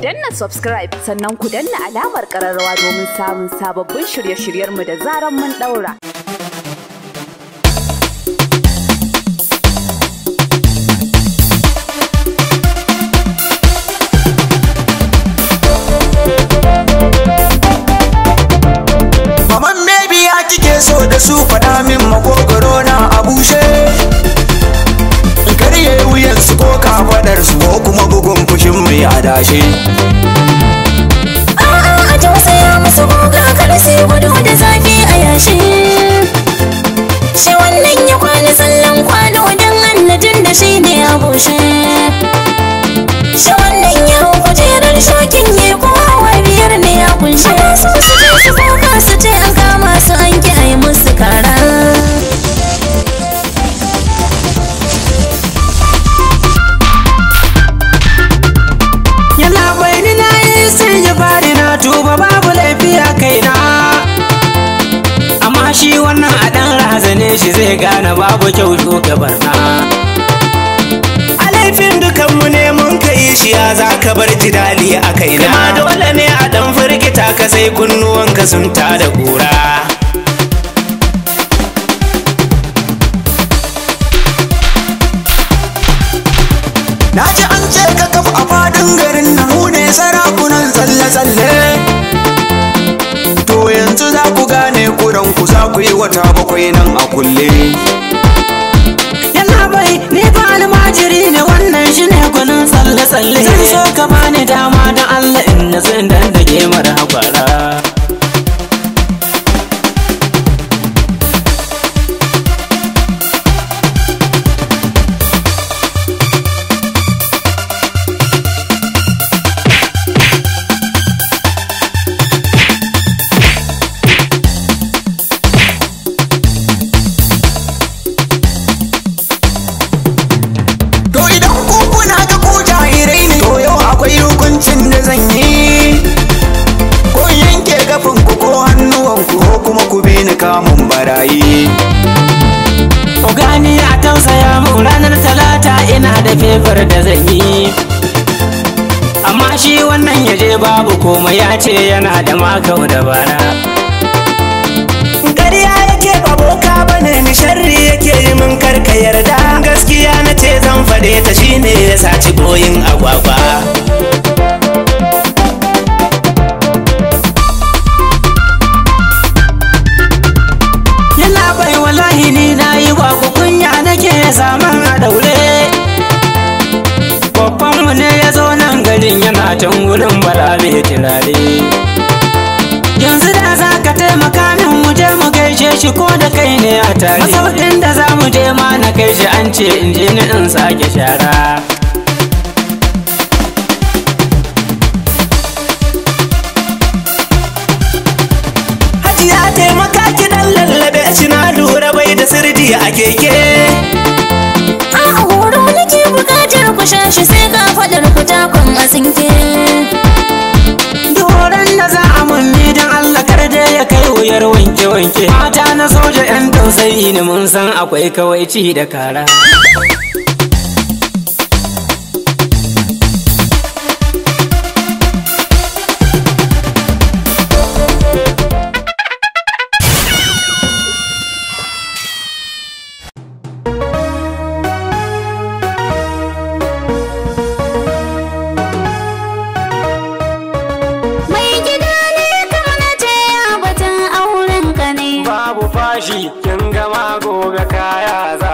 Danna subscribe sannan ku danna alamar kararrawa domin samun sababbin shirye-shiryenmu da zaran mun daura. Maman baby ya kike so da su faɗa min makogoro na a bushe. In karye wuyan su ko kafaɗar su ko kuma bugun fushin mai adashe. A'a a tausaya musu goga kada sai gudu da zafi a yashi. Shi wannan ya kwana tsallan kwano don annajin da shi ne a bushe. Shi wannan ya hau kujerar shokin ya ko hawa biyar ne ya kunshe. Ana so su je su koka su ce an kama su an ki a yi musu kara. Yana bai ni na yi sai ya bari na tuba babu laifi a kaina. Amma shi wannan a ɗan razane shi zai gane babu kyau shugabarna. A laifin dukanmu ne mun ka yi shi ya za ka bar jidali a kaina. Ma dole ne a ɗan firgita ka sai kunnuwanka sun tada kura. Na ji an ce ka kafa a fadin garin nan mu ne sarakunan tsalle-tsalle. To yanzu za ku gane kuran ku za ku yi wata 7 nan a kulle. Yana bai ni ba almajiri ne wannan shi ne gwanin tsalle-tsalle. Zan so ka bani dama don Allah in na zan dandage mara hakwara. To idan ku kuna ga ku jairai ne to yau akwai hukuncin da zan yi. Ko in yanke gafin ku ko hannuwan ku ko kuma ku bi ni kamun barayi. Ogani a tausaya mun ranar talata ina da fefar da zan yi. Amma shi wannan ya je babu komai ya ce yana da makau da bara. Ƙarya yake ba boka bane ni sharri yake yi min karka yarda. Gaskiya na ce zan faɗe ta shine ya saci goyin agwagwa. Yana bai wallahi ni na yi wa ku kunya nake zaman a daure. Babbanmu ne ya zo nan garin yana can wurin bala mai turare. Yanzu da za ka taimaka min mu je mu gaishe shi ko da kai ne a tare. Masaukin da za mu je ma na kai shi an ce in je ni in sake shara. Hajiya taimaka ki dan lallabe shi na lura bai da sirdi a keke. A'a horo nake bukatar ku sha shi sai ka faɗar ku takon a tsinke. Doron da za a munni don Allah kar da ya kai wuyar wanke-wanke. Mata na soja 'yan tausayi ne mun san akwai kawaici da kara. Mai gida ne kamar na ce ya batun auren ka ne. Babu fashi kin gama gobe kaya za